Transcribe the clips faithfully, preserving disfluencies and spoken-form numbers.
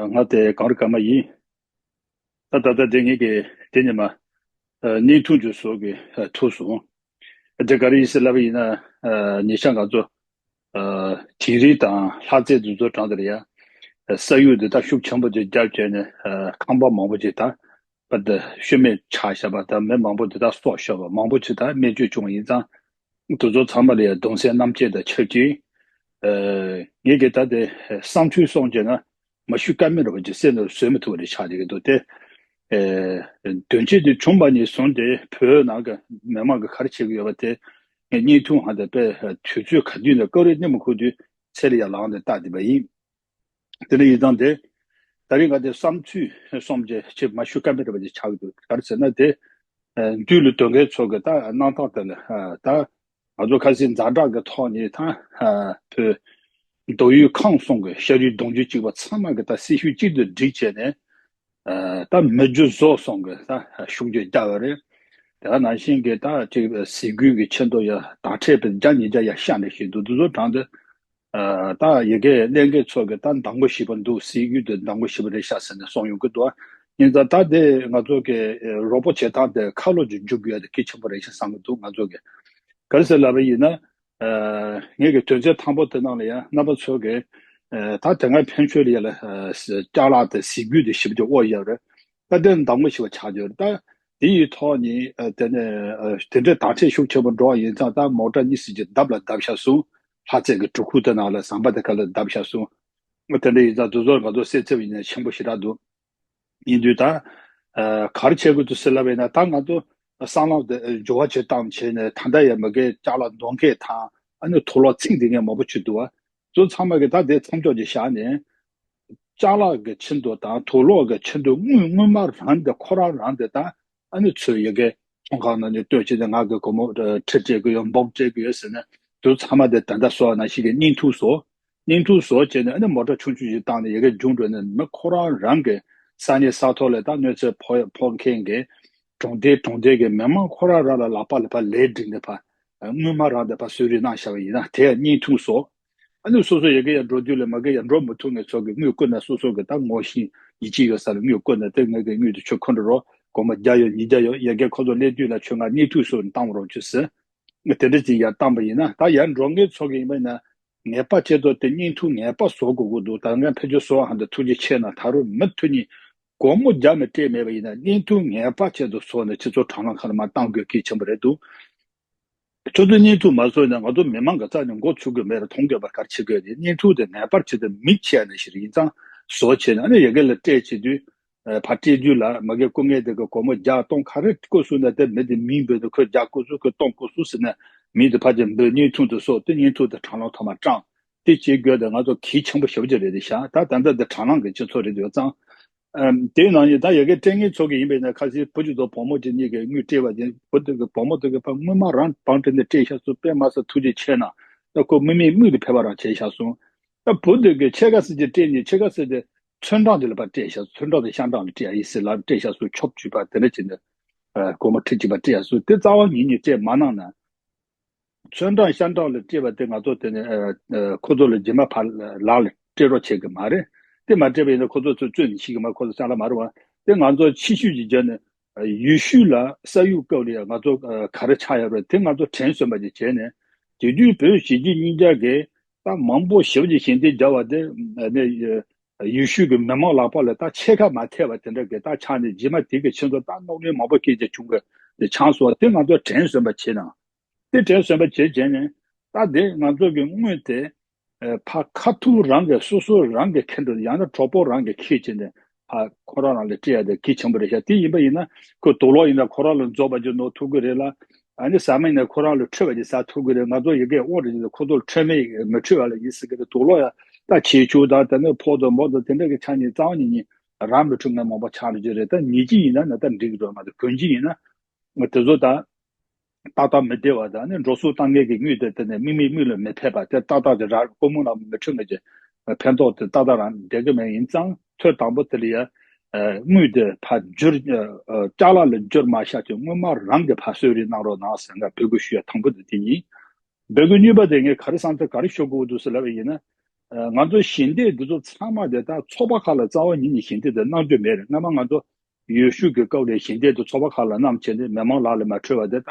ང་དེ་གངས་རི་ཀརྨ་ཡིན། ད་ད་ལྟ་དེ་ངེད་ཀྱི་དེ་ཉི་མ་བརྙན་ཐུང་ཅིག་བཟོ་གི་ཐུག་སོང་། དེ་ག་རེ་ཡིན་ཟེར་ལབ་པ་ཡིན་ན། ཉེ་ཆར་ང་ཚོ་དིང་རི་དང་ལྷ་རྩེ་དེ་ཚོ་དྲངས་དེར་ཡ། ས་ཡུག་དེ་ད་ཤུགས་ཆེན་པོ་ཅིག་བརྒྱབ་བྱས་ནས་ཁང་པ་མང་པོ་ཅིག་ད་པ་ད་ཤུལ་མེད་ཆགས་བཞག་པ་དང་མི་མང་པོ་དེ་ད་སྲོག་ཤོར་བ་མང་པོ་ཅིག་ད་རྨས་སྐྱོན་བྱུང་བ་ཡིན་ཙང་། དེ་ཚོ་ཚང་མ་ལ་ཡང་གདུང་སེམས་མཉམ་སྐྱེད་དང་ཆབས་ཅིག་ཨ། ངེད་ཀྱིས་ད་དེ་བསམ་ཚུལ་གསུངས་བྱས་ན་མ་ཞུ་ཀ་མེད་རེད་པ་ཅིག་སེམས་ནང་བཟོད་མི་ཐུབ་པ་རེ་ཆགས་བསྡད་ཀྱི་འདུག་སྟེ། ཨ། དོན་རྐྱེན་དེ་བྱུང་བ་ནས་བཟུང་སྟེ་བོད་ནང་གི་མི་མང་གིས་ག་རེ་བྱེད་ཀྱི་ཡོད་པ་དེ་ངས་བརྙན་ཐུང་ཧ་དེ་དཔེ་དུས་ཚོད་ག་དུས་ནས་སྐབས་རེ་སྣེ་མོ་ཁུག་དུས་ཚེ་ལ་ཡར་ལངས་ནས་བལྟ་བསྡད་པ་ཡིན། དེ་འདྲ་ཡིན་ཙང་དེ། ད་རེས་ང་དེ་བསམ་ཚུལ་གསུམ་ཅིག་ཅིག་མ་ཞུ་ཀ་མེད་རེད་པ་ཅིག་ཆགས་ཀྱི་འདུག་ག་རེ་ཟེར་ན་དེ། ཨ། འདུས་ལ་སྡོད་མཁན་ཚོ་གི་ད་གནང་སྟངས་དེ་ལ་ཨ། ད་ང་ཚོ་ཁ་སང་ཛ་དྲག་གི་ཐོག་ནས་ད་ཨ། བོད་མདོ་དབུས་ཁམས་གསུམ་གི་ཤ་རུས་གདུང་རྒྱུད་གཅིག་པ་ཚང་མ་གི་ད་སྲི་ཞུ་གཅིག་ཏུ་བསྒྲིལ་བྱས་ནས། ཨ། ད་མི་རྒྱུ་ཟོག་གསུམ་གི་ད་ཤུགས་རྒྱུ་བརྒྱབ་པ་རེད། དེ་ག་ནང་བཞིན་གི་ད་ཅིག་ཟས་གོས་ཀྱི་ཆེད་དུ་ཡ་དྭགས་ཁྲལ་དཔེ་བརྒྱ་ཉིས་བརྒྱ་ཡ་ཤ་འདྲ་ཞིག་འདུག་དེ་ཚོ་དྲངས་ཏེ། ཨ། ད་ཡ་གི་གནད་འགག་ཚོ་གི་ད་འདང་པོ་ཞེ་པོ་འདུག་སྲི་ཞུ་དེ་འདང་པོ་ཞེ་པོ་རེད་ཤག་ཟེར་ནས་གསུངས་ཡོང་གི་འདུག་ཡིན་ཙང་ད་དེ་ང་ཚོ་གི་རོགས་པ་བྱེད་སྟངས་དེ་ཁ་ལོ་ཅིག་འཇུག་དགོས་ཡ་དེ་གལ་ཆེན་པོ་རེད་ཤག་བསམ་གི་འདུག་ང་ཚོ་གི་ག་རེ་ཟེར་ལབ་པ་ཡིན་ན། ཨ། ངེད་ཀྱི་དོན་ཚན་དང་པོ་དེ་ནང་ལ་ཡང་རྣམ་པ་ཚོ་གི་ཨ། ད་དེ་སྔ་ཕན་ཆོད་ལ་ཡ་ལ་ཨ། ཅ་ལག་དེ་ཟས་གོས་དེ་ཞེ་པོ་ཅིག་དབོར་ཡ་རེད། ད་དེ་འདང་པོ་ཞེ་པོ་ཆགས་ཡོད་རེད། ད་དེ་ཡི་ཐོག་ནས་ཨ། དེ་ནས་ཨ། དེ་འདྲའི་དྭགས་ཁྲལ་ཤུགས་ཆེན་པོ་འགྲོ་བ་ཡིན་ཙང་ད་མོ་ཊ་གཉིས་གསུམ་ཅིག་བརྡབ་ལ་བརྡབ་བཞག་སོང་། ལྷ་རྩེ་གི་གྲུ་ཁུག་དེ་ནང་ལ་ཟམ་པ་དེ་ག་ལ་བརྡབ་བཞག་སོང་། དེ་འདྲ་ཡིན་ཙང་དེ་ཚོ་ང་ཚོ་སེམས་འཚབ་ཡིན་ན་ཆེན་པོ་ཞེ་དྲག་འདུག་ཡིན་དུས་ད། ཨ། ག་རེ་བྱེད་དགོས་འདུག་ཟེར་ལབ་པ་ཡིན་ན་ད་ང་ཚོ་སྲང་ལམ་དེ་འགྱུར་བ་ཅིག་བཏང་བྱས་ནས་ད་ལྟ་ཡང་མ་གི་ཅ་ལག་འདོན་མཁན་དང་ཨ་ནི་དུག་ལོག་འཚིང་བསྡད་མཁན་མང་པོ་ཅིག་འདུག་བ། ཚོ་ཚང་མ་གི་ད་དེ་མཚམས་འཇོག་ཅིག་བཞག་ནས། ཅ་ལག་གི་ཆེད་དུ་དང་དུག་ལོག་གི་ཆེད་དུ་དངུལ་དངུལ་སྨར་རང་དེ་ཁོ་རང་རང་དེ་དང་ཨ་ནི་ཚོས་ཡ་གི་ཚོང་ཁང་ནང་ནས་སྟོན་བྱས་ཏེ་ང་གི་སྒོར་མོ་ཁྲི་སྤྲད་གི་ཡོད་འབུམ་སྤྲད་གི་ཡོད་ཟེར་ནས་དུ་ཚང་མ་དེ་ད་ལྟ་བཟོ་བ་ནང་བཞིན་གི་བརྙན་ཐུང་བཟོ། བརྙན་ཐུང་བཟོ་བྱས་ནས་ཨ་ནི་མོ་ཊ་ཆུང་ཆུང་ཞིག་བཏང་ནས་ཡ་གི་རྒྱུགས་འགྲོ་ནས་མི་ཁོ་རང་རང་གི་ས་གནས་ས་ཐོག་ལ་ད་གནོད་འཚེ་ཕོག་ཕོག་མཁན་གི་གྲོང་སྡེ་གྲོང་སྡེ་གི་མི་མང་ཁོ་རང་རང་ལ་ལག་པ་ལ་ཕར་ལན་བསྒྲིགས་ནས་ཕར་དངུལ་སྨར་རང་དེ་ཕར་གསོལ་རས་གནང་བཞག་པ་ཡིན་ན་དེ་ཡང་བརྙན་ཐུང་བཟོ། ཨ་ནི་སོ་སོ་ཡ་གི་ཡར་འགྲོ་དུས་ལ་མ་གི་ཡར་འགྲོ་མི་ཐུབ་མཁན་ཚོ་གི་དངུལ་བསྐུར་ན་སོ་སོ་གི་ད་ངོ་ཤེས་ཡིད་ཆེས་ཡོད་ས་ལ་དངུལ་བསྐུར་ན་དེ་ངེད་ཀྱི་དངུལ་དེ་ཁྱོད་འཁུར་འགྲོ་རོགས། སྒོར་མོ་བརྒྱ་ཡོད་ཉིས་བརྒྱ་ཡོད། ཡ་གི་ཁོ་ཚོ་སླེབས་དུས་ལ་ཁྱོད་ང་བརྙན་ཐུང་བཟོས་ནས་བཏང་རོགས་བྱོས་ཟེར། དེ་འདྲ་ཅིག་ཡར་བཏང་པ་ཡིན་ན་ད་ཡར་འགྲོ་མཁན་ཚོ་གི་ཡིན་པ་ཡིན་ན་ངེས་པར་བྱས་ཏེ་དེ་བརྙན་ཐུང་ངེས་པར་བཟོ་དགོས་ཀྱི་འདུག་ད་ང་ཕལ་ཆེར་བཟོ་བ་ཧ་འདི་ཐུགས་རྗེ་ཆེ་གནང་། ད་རུང་མུ་མཐུད་ནས་སྒོར་མོ་བརྒྱ་མི་སྤྲད་མེད་པ་ཡིན་ན་བརྙན་ཐུང་ངེས་པར་བྱས་ཏེ་བཟོ་ནས་སྤྱི་ཚོགས་དྲ་ལམ་ཁག་ལ་མར་བཏང་དགོས་གལ་ཆེན་པོ་རེད་འདུག་ཁྱོད་ཚོས་བརྙན་ཐུང་མ་བཟོས་ན་ང་ཚོ་མི་མང་གི་རྩ་ནས་མགོ་ཚོས་ཀྱི་མེད་རེད། མཐོང་དགོས་པ་ག་རེ་བྱེད་དགོས་རེད། བརྙན་ཐུང་དེ་ངེས་པར་བྱས་ཏེ་མི་ཁྱེར་ནས་ཞིག་ཡིན་ཙང་བཟོ་བྱས་ནས་ཨ་ནི་ཡ་གི་ལ་སྤྲད་བྱེད་དུས། ཨ། ཕར་སྤྲད་དུས་ལ་མ་གི་བསྐུར་མཁན་དེ་གི་སྒོར་མོ་བརྒྱ་སྟོང་ག་རེ་བསྐུར་སོང་ན་དེ་མི་དེ་མིང་འབོད་དུས་ཁོས་བརྒྱ་བསྐུར་སོང་ཁོས་སྟོང་བསྐུར་སོང་ཟེར་ནས་མིང་དེ་ཕར་ཅིག་འབོད། བརྙན་ཐུང་དེ་བཟོ་དེ་བརྙན་ཐུང་དེ་དྲ་ལམ་ཐོག་མར་བཀྲམ། དེ་བྱེད་དགོས་དེ་ང་ཚོ་གལ་ཆེན་པོ་ཞེ་པོ་ཅིག་རེད་དེ་ཤག་ད་ད་ལྟ་དེ་དྲ་ལམ་གི་སྤྱི་ཚོགས་རེད་ཡོད་ཙང་། ཨ། དེའི་ནང་ནས་ད་ཡ་གི་སྤྲད་མཁན་ཚོ་གི་ཡིན་པས་ན་ཁ་སང་བུ་གཅིག་དང་བུ་མོ་གཅིག་གཉིས་ཀྱིས་དངུལ་སྤྲད་པ་དེ་བུ་དེ་གི་བུ་མོ་དེ་གི་ཕར་དངུལ་སྨར་རང་བང་སྤྲད་ནས་སྤྲད་བཞག་སོང་། དཔེ་མ་སྲིད་ཐུགས་རྗེ་ཆེ་གནང་། ད་ཁོ་དམིགས་མེད་དམིགས་ལ་ཕེབས་པ་རང་བྱས་བཞག་སོང་། ད་བུ་དེ་གི་ཕྱེད་ཀ་ཙམ་ཅིག་སྤྲད་ནས་ཕྱེད་ཀ་ཙམ་དེ་ཚོན་ཀྲང་དེ་ལ་ཕར་སྤྲད་བཞག་སོང་། ཚོན་ཀྲང་དེ་ཤང་ཀྲང་ལ་སྤྲད་ཡ་ཡིན་ཟེར་ལབ་སྤྲད་བཞག་སོང་། ཆོབ་བྱུས་པ་དེ་འདྲ་བྱས་ནས་སྒོར་མོ་ཁྲི་གཅིག་པ་སྤྲད་བཞག་སོང་། དེ་རྩ་བ་ཉིད་ནས་སྤྲད་མ་གནང་ན། ཚོན་ཀྲང་ཤང་ཀྲང་ལ་སྤྲད་པ་དེ་ང་ཚོ་དེ་ནས་ཨ་ཨ་ཁོ་ཚོ་ལ་རྗེས་མ་ཕར་ལག་ལ་སྤྲད་རོགས་བྱེད་གི་མ་རེད། དེ་མ་སྤྲད་པ་ཡིན་ན་ཁོ་ཚོ་ཚོས་རྩོད་ནས་ཤི་གི་མ་རེད། ཁོ་ཚོ་ཅ་ལག་མ་རེད་བ། དེ་ང་ཚོ་ཕྱི་ཤུལ་གྱི་རྒྱབ་ནས་ཨ་ཡུལ་ཤུལ་ལ་ས་ཡུལ་སྐབས་ལ་ཡ་ང་ཚོ་ཨ་ག་རེ་ཆགས་ཡོད་རེད་དེ་ང་ཚོ་དྲན་གསོ་བ་ཅིག་བྱས་ནས། དེ་དུས་བོད་གཞིས་བྱེས་གཉིས་ཆ་གིས་ད་མང་པོ་ཞེ་པོ་ཅིག་ཞལ་འདེབས་བརྒྱབ་པ་དེ་ཨ་ནི་ཡུལ་ཤུལ་གྱི་མི་མང་ལག་པ་ལ་ད་ཕྱེད་ཀ་མ་ཐེབས་པ་དེ་འདྲ་གི་ད་ཆགས་ནས་རྗེས་མ་དེ་གི་ཕྱི་ཚོ་ད་གནོད་ལན་མང་པོ་སྐྱེལ་རྒྱུ་བྱུང་གི་དེ་ཆགས་སོང་བ་དེ་ང་ཚོ་དྲན་གསོ་བ་བྱས་ན། དེ་དྲན་གསོ་བ་བྱས་བྱས་ནས་ད་དེ་ང་ཚོ་གི་དངུལ་དེ་ཨ་ཕར་ཁ་ཐུག་རང་གི་སོ་སོ་རང་གི་ཁེ་འདྲ་ཡང་ན་གྲོགས་པོ་རང་གི་ཁེ་བྱས་ནས་ཕར་ཁོ་རང་རང་ལ་སྤྲད་ཡ་དེ་གལ་ཆེན་པོ་རེད་ཤག་དེ་ཡིན་པ་ཡིན་ན་ཁོ་དུག་ལོག་ཡིན་ན་ཁོ་རང་ལ་རྫོགས་པ་ཅིག་ནོར་ཐུབ་ཀྱི་རེད་ལ། ཨ་ནི་ཟ་མ་ཡིན་ན་ཁོ་རང་ལ་འཕྲོད་པ་ཅིག་ཟ་ཐུབ་ཀྱི་རེད། ང་ཚོ་ཡ་གི་དབང་རེད་ཅེས་ཁོ་ཚོ་ལ་འཕྲོད་མེད་མི་འཕྲོད་པ་ལ་ཡིན་ཟེར་གི་རེད། དུག་ལོག་ཡ་ད་བྱེད་ཆུ་དང་དེ་ནས་ཕོག་དང་མོག་དང་དེ་འདྲ་གི་ཆ་ནས་རྩ་བ་ཉིད་ནས་རང་མི་འཕྲོད་མཁན་མང་པོ་ཆགས་འགྲོ་གི་རེད། ད་ཉེས་ཅན་ཡིན་ན་ན་ད་འགྲིག་གི་རེད། ང་ཚོ་གོན་ཅན་ཡིན་ན། དེ་ཚོ་ད་ཏག་ཏག་མི་བདེ་བ་དང་ནི་འགྲོ་སོང་བཏང་མཁན་གྱི་དངུལ་དེ་དེ་ནས་དམིགས་མེད་དམིགས་ལ་མི་ཕན་པ་དེ་ཏག་ཏག་དེ་རང་སྒོར་མོ་ནང་མི་འཕྲོད་མཁན་གྱི་ཕན་ཐོགས་དེ་ཏག་ཏག་རང་བསྡད་ཀྱི་མེད། ཡིན་ཙང་ཐོ་དང་པོ་དེ་ལ་ཡ་དངུལ་དེ་ཕར་བསྒྱུར་ཅ་ལག་ལ་བསྒྱུར་མ་བཞག་ཅིག་དངུལ་སྨར་རང་གི་ཕར་གསོལ་རས་གནང་རོགས་གནང་ཟེར་ང་འབོད་སྐུལ་ཞུ་ཡ་དང་པོ་དེ་དེ་ཡིན། འབོད་སྐུལ་གཉིས་པ་དེ་ངས་ག་རེ་བསམ་ཚུལ་ག་རེ་ཤོད་དགོས་འདུག་ཟེར་ལབ་པ་ཡིན་ན། ཨ་ང་ཚོ་ཞལ་འདེབས་འདི་ཚོ་ཚང་མ་དེ་ད་ཚོགས་པ་ཁག་ལ་རྩ་བ་ཉིད་ནས་ཞལ་འདེབས་དེ་གནང་རྒྱུ་མེད་རེད། སྔ་མ་ང་ཚོ་ཡུལ་ཤུལ་གྱི་སྐབས་ལ་ཞལ་འདེབས་དེ་ཚོགས་པ་ཁག་ལ་བསྣམས་བྱས་ནས་མི་མང་ལག་ལ་མ་འཕྲོད་པ་དེ་ད་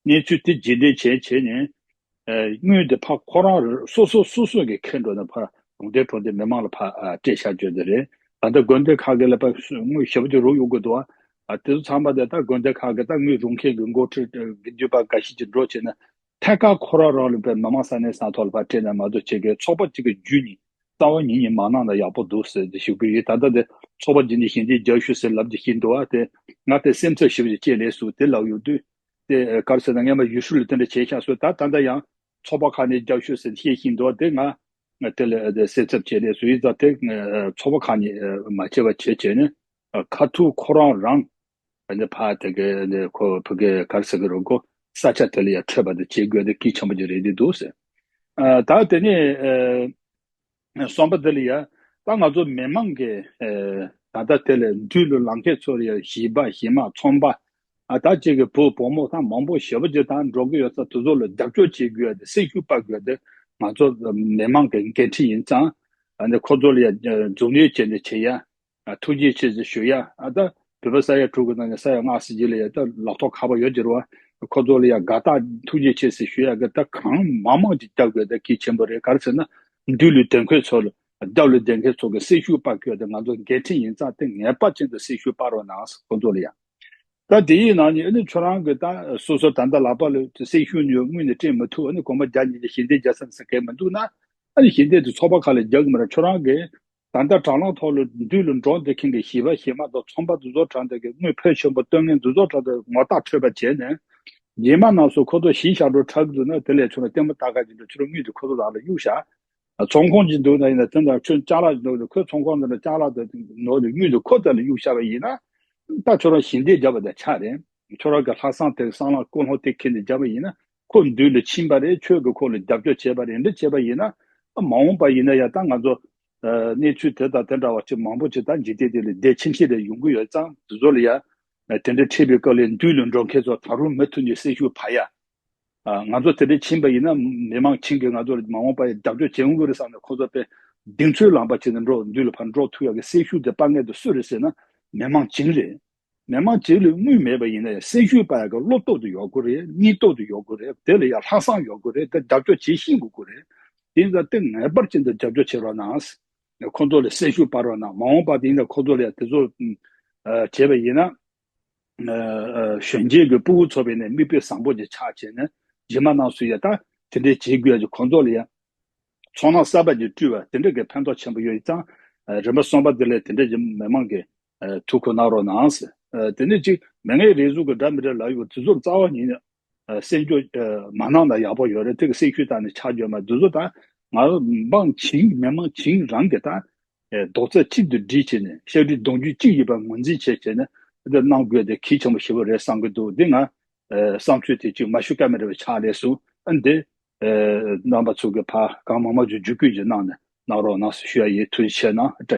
གནས་ཚུལ་དེ་རྗེས་འདེད་བྱས་བྱས་ནས། ཨ་དངུལ་དེ་ཕར་ཁོ་རང་རང་སོ་སོ་སོ་སོ་གིས་ཁྱེར་འགྲོ་ནས་ཕར་གྲོང་སྡེ་གྲོང་སྡེ་མི་མང་ལ་ཕར་ཨ་སྤྲད་བཞག་རྒྱུ་དེ་རེད། ད་ལྟ་དགོན་སྡེ་ཁག་གི་ལ་ཕར་དངུལ་ཞེ་པོ་ཅིག་རག་ཡོང་གི་འདུག་ཨ་དེ་ཚོ་ཚང་མ་དེ་ད་དགོན་སྡེ་ཁག་གི་ད་དངུལ་རག་མཁན་གྱི་འགོ་ཁྲིད་དགེ་འདུན་པ་འགའ་ཤས་ཅིག་འགྲོ་བྱས་ན་ཐད་ཀར་ཁོ་རང་རང་ལ་ཕར་མི་མང་ས་གནས་ས་ཐོག་ལ་ཕར་སྤྲད་ན་མ་གཏོགས་བྱེད་མཁན་ཚོགས་པ་གཅིག་གི་བརྒྱུད་ནས་རྩ་བ་ཉིད་ནས་མ་གནང་ན་ཡག་པོ་འདུག་ཟེར་ཏེ་ཞུ་གི་ཡོད། ད་ལྟ་དེ་ཚོགས་པ་བརྒྱུད་ནས་ཞལ་འདེབས་རྒྱག་ཤོག་ཟེར་ལབ་ཀྱི་ཡིན་འདུག་ཨ་དེ་ང་དེ་སེམས་འཚབ་ཞེ་པོ་ཅིག་སྐྱེས་ལས་སུ་དེ་ལབ་ཡོང་དུས། དེ་ག་རེ་ཟེར་ན་སྔོན་མ་ཡུལ་ཤུལ་ལ་དེ་འདྲ་བྱས་ཤག་སོ། ད་ད་ལྟ་ཡང་ཚོགས་པ་ཁག་ནས་རྒྱབ་ཤོག་ཟེར་བཤད་བཞིན་འདུག་དེ་ང་ང་དེ་ལ་དེ་སེམས་འཚབ་བྱས་ནས་སུ་ཡིན་ཙང་དེ་ཚོགས་པ་ཁག་ནས་མ་བྱས་པ་བྱས་བྱས་ནས་ཁ་ཐུག་ཁོ་རང་རང་ནས་ཕར་དེ་གའི་ཁོ་ཕ་གི་ག་རེ་ཟེར་གི་རེད། ཁོ་ས་ཆ་དེ་ལ་ཡང་འཕྲོད་པ་དེ་བྱེད་དགོས་དེ་གལ་ཆེན་པོ་ཅིག་རེད་དེ་འདུག་ཟེར། ད་དེ་ནས། གསུམ་པ་དེ་ལ་ཡ། ད་ང་ཚོ་མི་མང་གི་ད་ལྟ་དེ་ལ་འདུས་ལ་ལངས་མཁན་ཚོ་ལ་ཡ་གཞིས་པ་གཞིས་མ་ཚོང་པ། ཨ་ད་ཅིག་གི་བུ་བུ་མོ་ད་མང་པོ་ཞེ་པོ་ཅིག་ད་འགྲོ་གི་ཡོད་ས་དེ་ཚོ་ལ་རྒྱབ་སྐྱོར་བྱེད་དགོས་ཡ་དེ་སེམས་ཤུགས་སྤར་དགོས་ཡ་དེ་ང་ཚོ་མི་མང་གི་འགན་འཁྲི་ཡིན་ཙང་། ཨ་ནི་ཁོ་ཚོ་ལ་ཡ་མཛུབ་གནོན་བྱས་ནས་བྱེད་ཡ། ཨ་ཐུགས་རྗེ་ཆེ་ཞེས་ཞུ་ཡ། ཨ་ད་བོད་པ་ས་ཡ་དྲུག་གི་ནང་ནས་ས་ཡ་ལྔ་ཟེར་གྱི་ལ་ཡ་ད་ལག་ཐོག་ཁ་པར་ཡོད་ཀྱི་རེད་བ། ཁོ་ཚོ་ལ་ཡ་དགའ་རྟགས་ཐུགས་རྗེ་ཆེ་ཟེར་ཞུ་ཡ་གི་ད་གང་མང་མང་ཅིག་བརྒྱབ་དགོས་ད་གལ་ཆེན་པོ་རེད། ག་རེ་ཟེར་ན་འདུས་ལ་སྡོད་མཁན་ཚོ་ལ་རྒྱབ་ལ་སྡོད་མཁན་ཚོ་གི་སེམས་ཤུགས་སྤར་དགོས་ད་ང་ཚོ་འགན་འཁྲི་ཡིན་ཙང་དེ་ངེས་པར་ཅན་དུ་སེམས་ཤུགས་སྤར་རོགས་གནང་ཁོ་ཚོ་ལ་ཡ། ད་དེ་ཡི་ནང་ནས་ཨ་ནི་ཁྱོད་རང་གི་ད་སོ་སོ་ད་ལྟ་ལག་པ་ལ་སེམས་ཤུགས་ནས་དངུལ་ནས་སྤྲད་མི་ཐུབ། ཨ་ནི་གོང་མ་བརྒྱ་ཉིས་བརྒྱ་ཞལ་འདེབས་རྒྱག་ས་ཟེར་མཁན་མི་འདུག་ན། ཨ་ནི་ཞལ་འདེབས་དེ་ཚོགས་པ་ཁག་ལ་རྒྱག་གི་མ་རེད། ཁྱོད་རང་གི་ད་ལྟ་དྲ་ལམ་ཐོག་ལ་འདུས་ལ་འགྲོ་བསྡད་མཁན་གྱི་གཞིས་པ་གཞིས་མ་དང་ཚོང་པ་དེ་ཚོ་དྲ་འདི་གི་དངུལ་ཕོན་ཆེན་པོ་སྟོན་མཁན་དེ་ཚོ་དྲ་འདི་ངོ་རྟགས་འཕྲོད་པ་བྱས་ནས། རྗེས་མ་རྣམས་སུ་ཁོ་ཚོ་གཞིས་ཆགས་འགྲོ་དྲག་གི་འདུག་ན་དེ་ལས་ཁྱོད་རང་ལྟད་མོ་ལྟ་ག་ཅིག་འགྲོ། ཁྱོད་རང་དངུལ་དེ་ཁོ་ཚོ་རང་ལ་གཡུག་བཞག་ཚོང་ཁང་ཅིག་འདུག་ན་ཡིན་ན་དེ་འདྲ་ཁྱོད་ཅ་ལག་འདུག་ན་ཁོའི་ཚོང་ཁང་འདི་ལ་ཅ་ལག་དེ་ནོར་ནས་དངུལ་དེ་ཁོ་ཚོ་ལ་གཡུག་བཞག་པ་ཡིན་ན། ད་ཁྱོད་རང་ཞལ་འདེབས་བརྒྱབ་པ་དང་ཆ་རེད། ཁྱོད་རང་གི་ལྷག་བསམ་དེ་བསམ་བློ་ཀུན་སློང་དེ་ཁྱེར་ནས་བརྒྱབ་པ་ཡིན་ན། ཁོ་མདུན་ལ་ཕྱིན་པ་རེད། ཁྱོད་ཀྱིས་ཁོ་ལ་རྒྱབ་སྐྱོར་བྱས་པ་རེད། འདི་བྱས་པ་ཡིན་ན། མ་འོངས་པ་ཡིན་ན་ཡང་ད་ང་ཚོ་གནས་ཚུལ་དེ་དང་དེ་འདྲ་བ་ཅིག་མང་པོ་ཅིག་ད་འཇིག་རྟེན་འདི་ལ་བདེ་ཆེན་ཆེ་རེ་ཡོང་གི་ཡོད་ཙང་དེ་ཚོ་ལ་ཡ། དེ་འདྲ་འཕྲད་པའི་སྐབས་ལ་མདུན་ལ་འགྲོ་མཁན་ཚོ་ད་རུང་མུ་མཐུད་ནས་སེམས་ཤུགས་འཕར་ཡ། ང་ཚོ་དེ་འདྲ་ཕྱིན་པ་ཡིན་ན་མི་མང་བྱིངས་ཀྱིས་ང་ཚོ་ལ་མ་འོངས་པ་ཡ་རྒྱབ་སྐྱོར་བྱེད་འོང་གི་རེད་བསམ་ནས་ཁོ་ཚོ་དཔེ་གདེང་ཚོད་ལངས་པ་བྱས་ནས་འགྲོ་མདུན་ལ་ཕར་འགྲོ་ཐུབ་ཡ་གི་སེམས་ཤུགས་དེ་སྤར་མཁན་དེ་སུ་རེད་ཟེར་ན་མི་མང་བྱིངས་རེད། མི་མང་བྱིངས་ལ་དངུལ་མེད་པ་ཡིན་ན་ཡང་སེམས་ཤུགས་སྤར་ཡ་གི་བློ་སྟོབས་དེ་ཡོད་དགོས་རེད། སྙིང་སྟོབས་དེ་ཡོད་དགོས་རེད། དེ་ལ་ཡང་ལྷག་བསམ་ཡོད་དགོས་རེད། དེ་རྒྱབ་སྐྱོར་བྱེད་ཤེས་དགོས་དགོས་རེད། དེ་ཡིན་ཙང་དེ་ངེས་པར་ཅན་དུ་རྒྱབ་སྐྱོར་བྱེད་རོགས་གནང་། ཁོ་ཚོ་ལ་སེམས་ཤུགས་སྤར་རོགས་གནང་། མ་འོངས་པ་དེ་ཡིན་ན་ཁོ་ཚོ་ལ་ཡང་དེ་ཚོ་བྱས་པ་ཡིན་ན། གཞོན་སྐྱེས་ཀྱི་ཕྲུ་གུ་ཚོ་བས་ནས་མིག་དཔེ་བཟང་པོ་ཅིག་ཆགས་བྱས་ནས་རྗེས་མ་རྣམས་སུ་ཡང་ད་དེ་འདྲའི་བྱེད་དགོས་ཀྱི་ཁོ་ཚོ་ལ་ཡང་ཚོར་སྣང་གསར་པ་ཅིག་སྤྲུལ་བ་དེ་འདྲ་གི་ཕན་ཐོགས་ཆེན་པོ་ཡོད་ཙང་། རིམ་པ་གསུམ་པ་དེ་ལས་དེ་འདྲ་གི་མི་མང་གི་ཐུགས་ཁུར་གནང་རོགས་གནང་ཟེར། དེ་ནས་ཅིག་མི་ངན་རེ་ཟུང་གི་འདྲ་མི་འདྲ་ལབ་ཡོད་པ་དེ་ཚོར་རྩ་བ་ཉིད་ནས་སེམས་སྐྱོ་མ་གནང་ན་ཡག་པོ་ཡོད་རེད། དེ་གི་སེམས་ཤུགས་བཏང་ནས་ཆ་འཇོག་མ་དེ་ཚོ་ད་ང་མང་བྱིངས་མི་མང་བྱིངས་རང་གི་ད། རྡོག་རྩ་གཅིག་ཏུ་སྒྲིལ་བྱས་ནས་ཤ་གྲུ་གདུང་རྒྱུད་གཅིག་ཡིན་པ་ངོས་འཛིན་བྱས་བྱས་ནས་འདི་གནང་དགོས་དེ་གལ་ཆེན་པོ་ཞེ་པོ་རེད་བསམ་གྱི་འདུག་འདི་ང་བསམ་ཚུལ་དེ་གཅིག་མ་ཞུ་ཀ་མེད་པའི་ཆ་ལས་སུ་ཨ་འདི་རྣམ་པ་ཚོ་གི་ཕ་གང་མང་མང་ཅིག་བརྒྱུད་སྐུལ་ཅིག་གནང་ནས་གནང་རོགས་གནང་ཟེར་ཞུ་ཡ་ཡིན། ཐུགས་རྗེ་ཆེ་གནང་།